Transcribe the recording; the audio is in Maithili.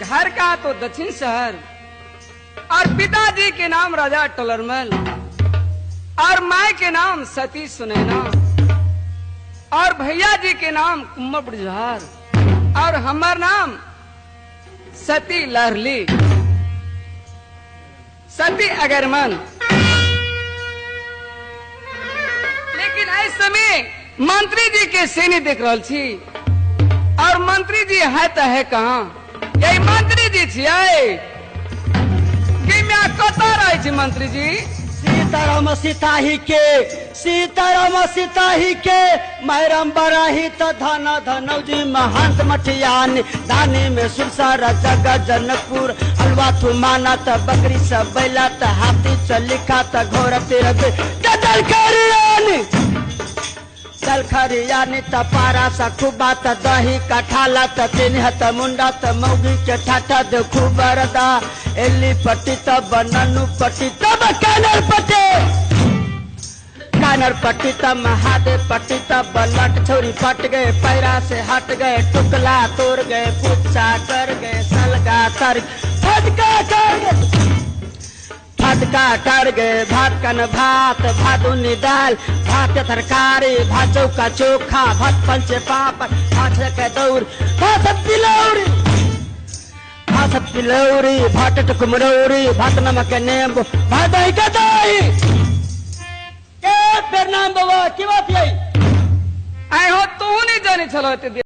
घर का तो दक्षिण शहर और पिताजी के नाम राजा टोलरमल और माए के नाम सती सुनैना और भैया जी के नाम कुंवर ब्रजहार और हमार नाम सती लहरली सती अगरमन। लेकिन इस समय मंत्री जी के सैन्य देख रहा छी और मंत्री जी है तो है कहाँ? यही मंत्री जी छियै कि मैं कतऽ रहै छी मंत्री जी? सीताराम सीता ही के, सीताराम सीता ही के, मैरम बराही त धन धनौजी महंत मठियान दानी में सुरसारा जगह जनकपुर हलवा थुमाना त बकरी सब बैला त हाथी चलिखा त घोड़ा तेरा दल खरियानी दल खरियानी त पारा सा खुबा त दही कठाला त तिन्ह त मुंडा त मौगी के ठाठा देखू बरदा एली पट्टी त बननु पट्टी तब कानर पट्टी कानर पट्टी त महादेव पट्टी त बलट छोरी पट गए पैरा से हट गए टुकला तोड़ गए पुच्छा कर गए सलगा तर फटका कर गए फटका कर गए भात कन भात भादुनी दाल भात तरकारी भात चौका चोखा भात पंचे पापड़ भात के दौड़ भात तिलौरी भात तिलौरी भात कुमरौरी भात नमक नींबू भात दही के दही के प्रणाम बाबा की बात यही आइ हो तू नहीं जाने छलो एते।